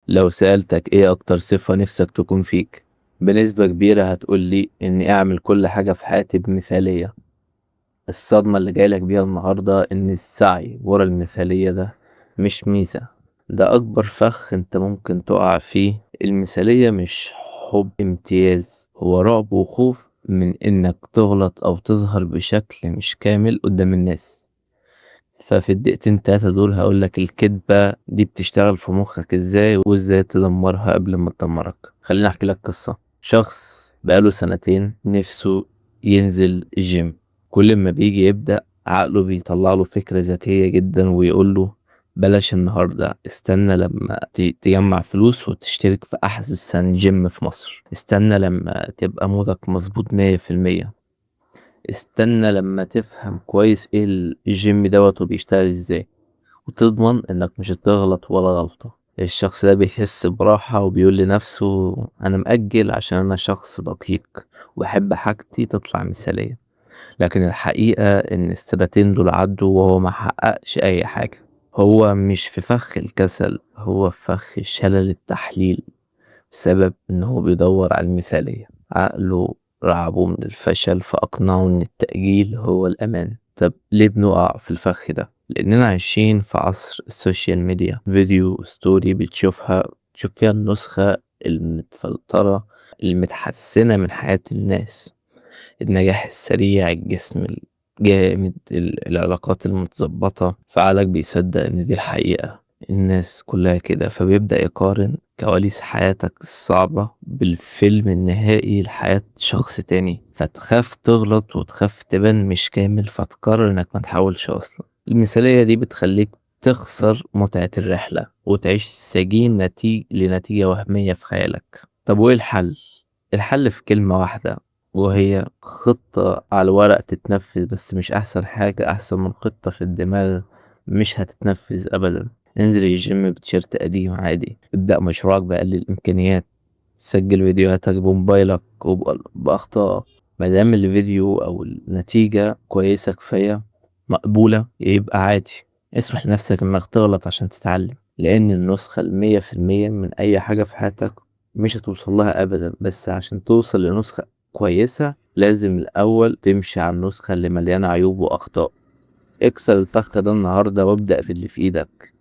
لو سألتك إيه أكتر صفة نفسك تكون فيك؟ بنسبة كبيرة هتقول لي إني أعمل كل حاجة في حياتي بمثالية. الصدمة اللي جايلك بيها النهاردة إن السعي ورا المثالية ده مش ميزة، ده أكبر فخ أنت ممكن تقع فيه. المثالية مش حب امتياز، هو رعب وخوف من إنك تغلط أو تظهر بشكل مش كامل قدام الناس. ففي الدقيقتين تلاتة دول هقولك الكدبة دي بتشتغل في مخك ازاي وازاي تدمرها قبل ما تدمرك. خليني احكي لك قصة شخص بقاله سنتين نفسه ينزل الجيم. كل ما بيجي يبدأ عقله بيطلع له فكرة ذكية جدا ويقول له بلاش النهاردة، استنى لما تجمع فلوس وتشترك في أحسن جيم في مصر، استنى لما تبقى مودك مظبوط 100%، استنى لما تفهم كويس ايه الجيم دوت وبيشتغل ازاي، وتضمن انك مش هتغلط ولا غلطة. الشخص ده بيحس براحة وبيقول لنفسه انا مأجل عشان انا شخص دقيق وبحب حاجتي تطلع مثالية. لكن الحقيقة ان السنتين دول عدوا وهو ما حققش اي حاجة. هو مش في فخ الكسل، هو في فخ شلل التحليل، بسبب ان هو بيدور على المثالية. عقله رعبه من الفشل فأقنعه إن التأجيل هو الأمان. طب ليه بنقع في الفخ ده؟ لأننا عايشين في عصر ال social media، فيديو story بتشوفها تشوف فيها النسخة المتفلترة المتحسنة من حياة الناس، النجاح السريع، الجسم الجامد، العلاقات المتظبطة. فعقلك بيصدق إن دي الحقيقة، الناس كلها كده، فبيبدأ يقارن كواليس حياتك الصعبة بالفيلم النهائي لحياة شخص تاني، فتخاف تغلط وتخاف تبان مش كامل، فتقرر انك ما تحاولش اصلا. المثالية دي بتخليك تخسر متعة الرحلة وتعيش سجين لنتيجة وهمية في خيالك. طب وايه الحل؟ الحل في كلمة واحدة، وهي خطة على الورق تتنفذ، بس مش أحسن حاجة، أحسن من خطة في الدماغ مش هتتنفذ أبدا. انزل الجيم بتيشيرت قديم عادي، ابدأ مشروعك بأقل الإمكانيات، سجل فيديوهاتك بموبايلك وبأخطائك. ما دام الفيديو أو النتيجة كويسة كفاية مقبولة يبقى عادي. اسمح لنفسك إنك تغلط عشان تتعلم، لأن النسخة المية في المية من أي حاجة في حياتك مش هتوصل لها أبدا، بس عشان توصل لنسخة كويسة لازم الأول تمشي على النسخة اللي مليانة عيوب وأخطاء. اكسر الفخ ده النهاردة وابدأ في اللي في إيدك.